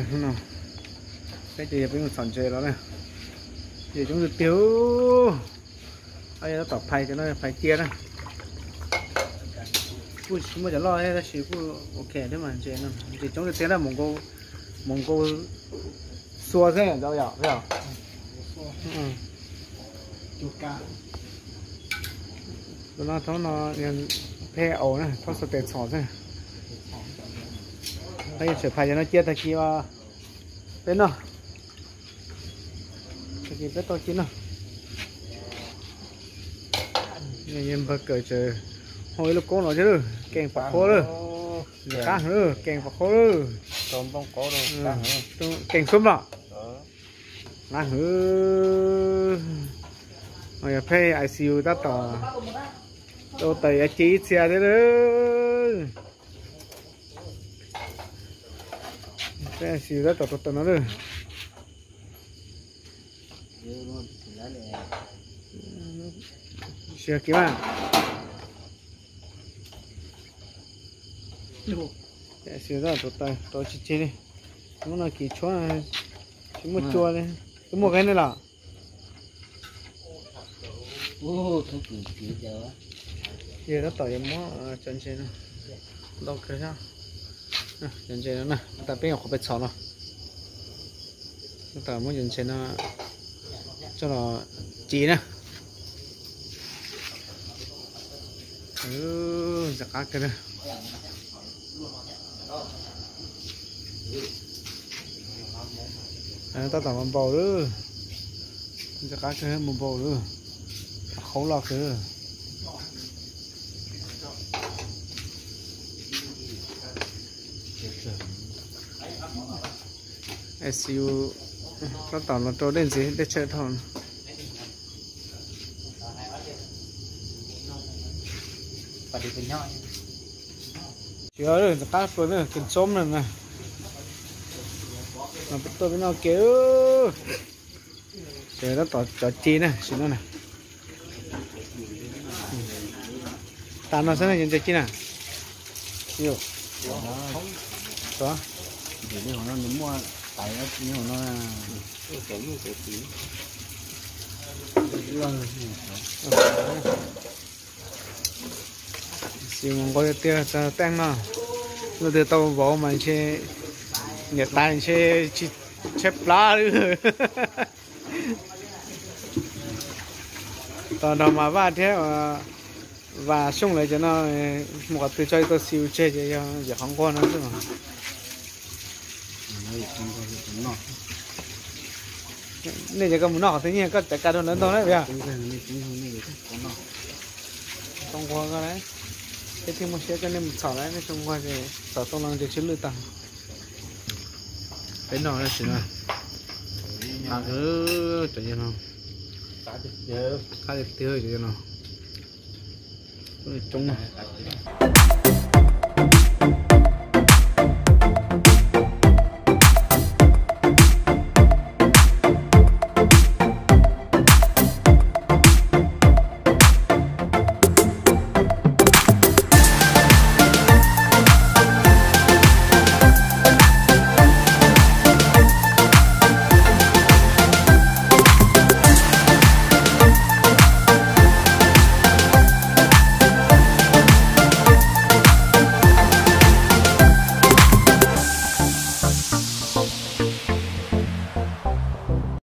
Hnub no peb ces yog peb mus txhom ntses los na, ntses coob tiag tiag. Yog tab tom phais ces no phais cia na. Kuj tsis muaj cov loj thiab tab sis kuj ok thiab mas ntses no, ntses coob tiag tiag na, mus nkaus xua xwb ntawd yom. Tus no thaum no pheej aus na, thaum xua tes txhom xwb. Peb yuav tsum phais cov no cia tag kis peb noj, tag kis peb tau ci noj. Npawg Kawm tseem hau ib lub koob los thiab lawm, keej pam qhuav lawm. Qab heev lawm, keej pam qhuav lawm. Keej xub los. Qab heev. Yog pheej I C U tab tom rau tawm yav ci ib txhia thiab lawm. Pheej I C U tab tom rau tawm no lawm. Sib kiv mas. Sib tab tom rau tsis tseg li. Hnub no kiv tshuab tsis muaj cua li. Twb muaj qe ne los? Yog tab tom yuav muab cov ntses no ntau kawg, cov ntses no na, tas peb nyuam qhuav peb txhom no, tab tom muab cov ntses no coj los ci na. Ntxim qab kawg na. Tab tom mus npaum lawm. Ntxim qab kawg, mus npaum lawm. Qhauv loj kawg. I C U tab tom los rau dej ntxiv dej tsawb dhau. Tsis ntxim qab plua na, kev txob na na. Tuaj peb noj kev. Ces tab tom cov ci na, sim no na. Tas no xwb na, cov ntses ci na. Xis mus nqua tiag tiag tag teej no, leej twg tau vauv mas ntshe niam tais ntshe tsis tshaib plab li. Tos nrog Mas Vaj thiab Vam Xyooj lawv cov no mus qhov twg tso tau xis tseg ces yog yam qhov nquag no xwb. Nej cov koj mus noj qhov twg nyiaj koj cov ka rau lawv ntau na yog. Tau nquag koj na, peb thiaj muaj siab coj nej mus txhom na, nej tsis nquag ces txhom tau no ces sib lwj tag. Peb noj tab sis na, qab tiag, qab tiag tiag cov no, coob na.